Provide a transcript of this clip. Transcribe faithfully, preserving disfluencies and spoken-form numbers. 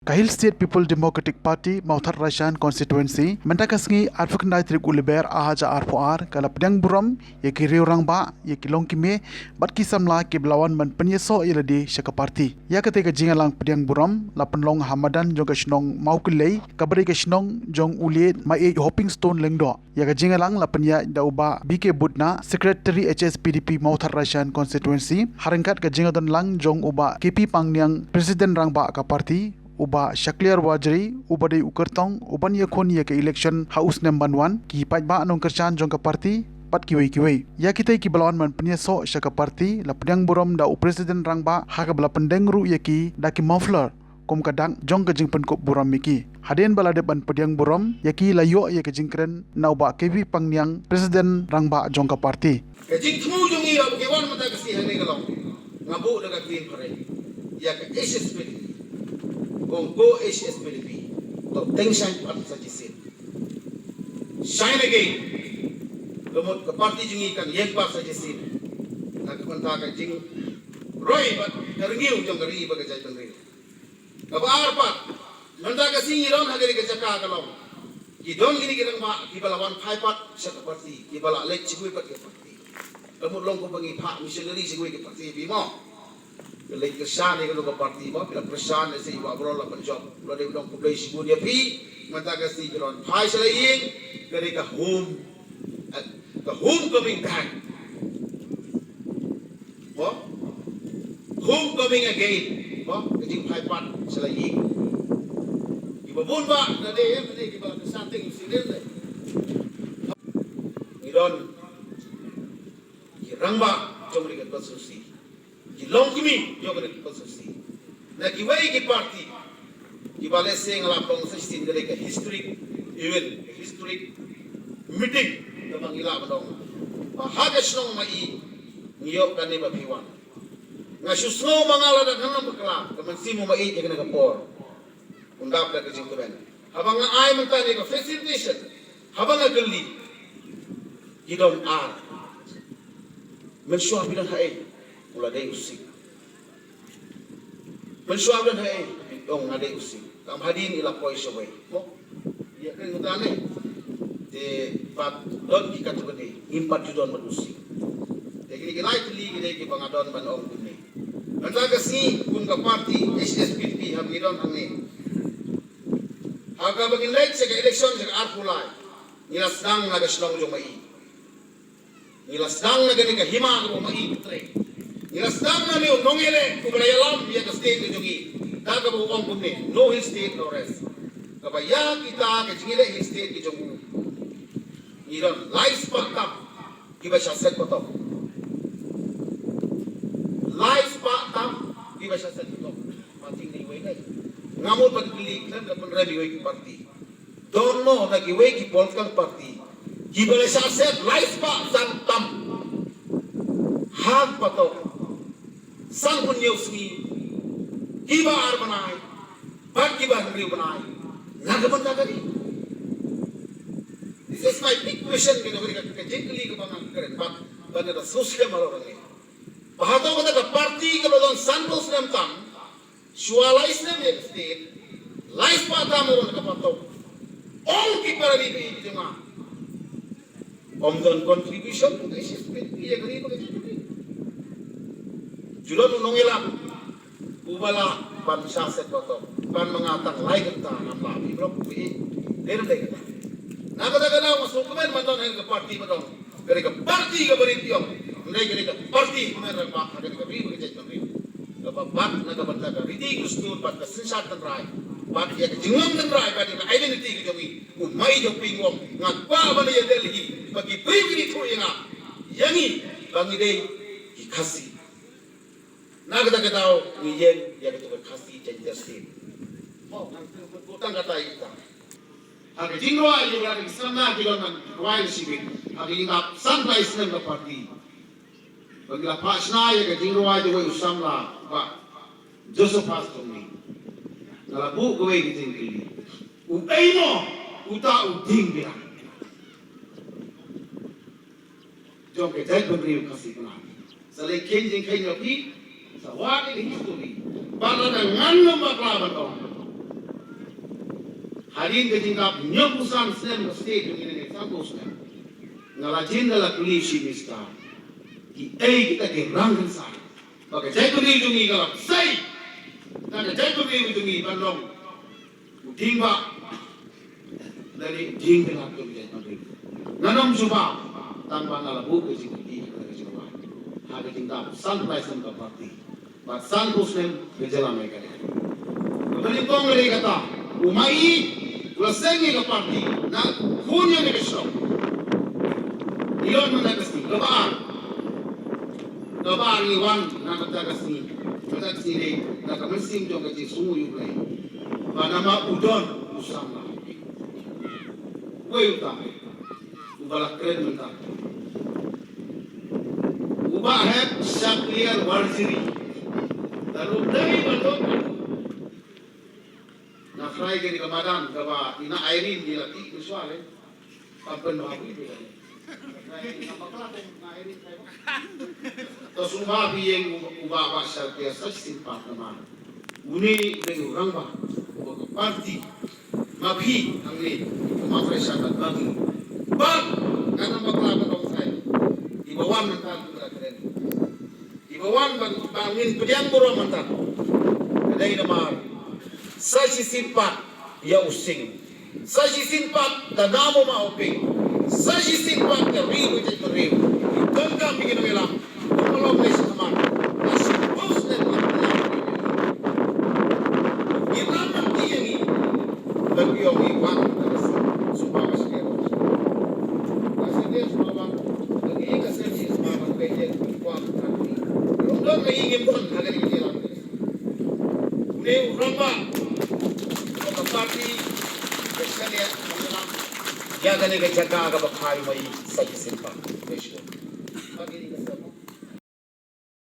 Ka Hill State People Democratic Party Mawthadraishan Constituency mynta ka sngi arphew khyndai tarik u Lber ar hajar arphew ar ka la pdiang burom ïa ki riew rangbah, ïa ki longkmie bad ki samla kiba la wan ban pynïasoh ïa lade sha ka party. Ïa katei ka jingïalang pdiang burom la pynlong ha madan jong ka shnong Mawkyllei kaba dei ka shnong jong u Late Maieit Hopingstone Lyngdoh. Ïa ka jingïalang la pynïaid da u Bah B K Budna, Secretary H S P D P Mawthadraishan Constituency, ha ryngkat ka jingdon lang jong u Bah K P Pangniang, President Rangbah ka party, u Bah Shakliar Warjri uba dei u kyrtong uban ïakhun ïa ka election ha u snem ban wan, ki paidbah nongkyrshan jong ka party bad kiwei kiwei. Ïa kitei kiba la wan ban pynïasoh sha ka party la pdiang burom da u President Rangbah ha kaba la pyndeng ruh ïa ki da ki muffler kum ka dak jong ka jingpynkup burom ïa ki. Hadien ba la dep ban pdiang burom ïa ki la ïoh ïa ka jingkren na u Bah K P Pangniang, President Rangbah jong ka party. Ka jingthmu jong ngi ïa ki wan mynta ka sngi hangne ka long, nga buh da ka ktien phareng ïa ka H S P D P. Ong ko H S P D P, to teng shine pat sa shisien. Shine again. Ka mut ka party jong ngi kan ïeng pat sa shisien na ka bynta ka jingroi bad ka rngiew jong ka ri bad ka jaitbynriew. Kaba ar pat, mynta ka sngi ngi don ha kane ka jaka ka long, ki don kine ki rangbah kiba la wan phai pat sha ka party, kiba la leit shawei pat ka party. Ka mut long kumba ngi phah missionary shawei ka party, phi mo. Ka leit kyrshan ïa kano ka party mo, phi la kyrshan ïa sa i Bah Baroh la pynjop, la dei ba long khublei shibun ïa phi. Mynta ka sngi ki don phai sha la ïing, ka dei ka home, eh, ka homecoming time. Mo? Homecoming again. Mo? Ka jingphai pat sha la ïing. Kiba bun bah na dei, eh, na dei kiba la kyrshan teng u siril dei. Ngi don ki rangbah jong ri ka constituency, ki longkmie jong ri ka constituency, na kiwei ki party kiba lehse nga la pynlong sa shisien, ka dei ka historic event, ka historic meeting kaba ngi lah ban ong ba ha ka shnong Maieit ngi ïoh kane ba phi wan. Nga shu sngew ma nga lada khnang bakla ka mynsiem u Maieit ïa kane ka por un dap da ka jingkmen. Haba nga ai mynta ïa ka facilitation, haba nga kylli, ki don ar. Mynshuwa phi don haei? U la dei u sing. Mynshuwa phi don haei? Phi ong nga dei u sing. Kam hadien i la poi shawei. Mo? Ïa kren uta ne. Te pat don ki katto katne, ngim pat ju don bad u sing. Te kine ki lai tylli ki dei kiba nga don ban ong kumne. Mynta ka sngi kum ka party H S P D P haba ngi don hangne, ha kaba ngin leit sha ka election sha ka arphew lai, ngi la sdang na ka shnong jong Maieit. Ngi la sdang na kane ka hima kaba u Maieit u trei. Ngi la sdang na une u nongïaleh uba la ïalam ïa ka state ka jong ngi da kaba u ong kumne, no hill state, no rest. Kaba ïa kita ka jingïaleh hill state ki jong u, ngi don lai spah tam kiba sha set patok. Lai spah tam kiba sha set patok. Party ne iwei ne? Nga mut ban kylli khlem da pynrem iwei ki party. Don mo na kiwei ki political party kiba la shah set lai spah san tam ha patok, sanphew hynñiew sngi, kiba ar bnai bad kiba hynriew bnai na ka bynta ka ri? This is my big question, ka dei ka jingkylli kaba nga kren bad, bad nga da sngewsih ma lor ngi. Ba hato kata ka party kaba don sanphew snem tam, shuwa lai snem ïa ka state, lai spah tam ruh na ka patok, ong ki para ri ki jong nga, ym don contribution ka H S P D P ïa ka ri bad ka jaitbynriew. Ju don u nongïalam uba lah ban shah set patok, ban ma nga tang lai kynta ngam lah, phi block phi. Dei ne ym dei kata? Na kata ka daw nga sngewkmen ban don ha ka party ba don, ka dei ka party kaba rit ïong, ym dei ka dei ka party kmen rangbah ha kane ka ri bad ka jaitbynriew. Kaba bat na ka bynta ka riti ka dustur bad ka synshar tynrai bad ïa ka jinglong tynrai bad ïa ka identity ka jong ngi. U Maieit jong phi u ong, nga kwah ban ïa Delhi ba ki briew kin ïathuh ïa nga, ïa ngi, ba ngi dei ki Khasi. Na kata ka daw ngi ïeng ïa kata ka Khasi Jaintia State. Mo, ngan kut tang kata ïa kita. Ha ka jingrwai ïa ka samla ki don ngan rwai shibit ha ka ïing ap san lai snem ka party. Ba ngi la phah shna ïa ka jingrwai jong uwei u samla, Bah Joseph Hassan, nga la buh kawei ka jingkylli. U ei mo uta u dieng biang jong ka jaitbynriew Khasi Pnat? Sa leit kheiñ jingkheiñ ïa phi, sa wad ïa ka history. Bad lada ngan ym bakla ban ong, Hadien ka jingdap hynñiewphew san snem ka state jong ngi ne, sanphew snem. Nga la jin, nga la kylli u Chief Minister, kiei kita ki rang khyndiat ba ka jaitbynriew jong ngi ka la sei na ka jaitbynriew jong ngi ban long u dieng ba lane u dieng ba la jong ka jaitbynriew. Ngan ym jubab tang ba nga la buh ka jingkylli ha ka jingdap sanphew lai snem ka party. Bad sanphew snem ka jylla Meghalaya. Kaba nyngkong ka dei kata, u Maieit u la seng ïa ka party na khun ïa ka shnong. Ïoh mynta ka sngi, kaba ar. Kaba ar ngi wan na kata ka sngi, kata ka sngi dei na ka mynsiem jong ka jingsngew ïa U Blei. Ba namar u don u samla. Wei uta uba la kren mynta. Uba hep Shakliar Warjri. Lada u dei ba don, nga tharai kane ka madan kaba i Nah Irene i la tih mynshuwa lei. Kam pynbha phi. To sngewbha phi ïeng u Bah, Bah Shakliar, sa shisien pat namar une u dei u rangbah uba ka party, ma phi hangne, ma phi sha ka party. Bad ngan ym bakla ban ong trai, iba wan mynta kumba la kren, iba wan ban, ba ngin pdiang burom mynta, ka dei namar sa shisien pat ïa u Sing. Sa shisien pat ka nam u Mawping. Sa shisien pat ka ri u Jaitbynriew. Ki donkam ïa ki nongïalam. Kum ka long lei sha khmat. Ka shu post lem ka ri. Ngi lam ïa ngi. Ban ïoh ngi wan ka ri. Suba ka shisien. Ka shisien suba wan. Ka ngi ka shisien suba wan ka ïa ka kwah ka ri. Long don ka ïa ngim don ha ka ri ka ïalam ka ri. Une u rangbah uba ka party ka shaniah ban ïalam ïa kane ka jaka kaba kha ïa u Maieit sa shisien pat. Khublei shibun. Ba kine ki seng.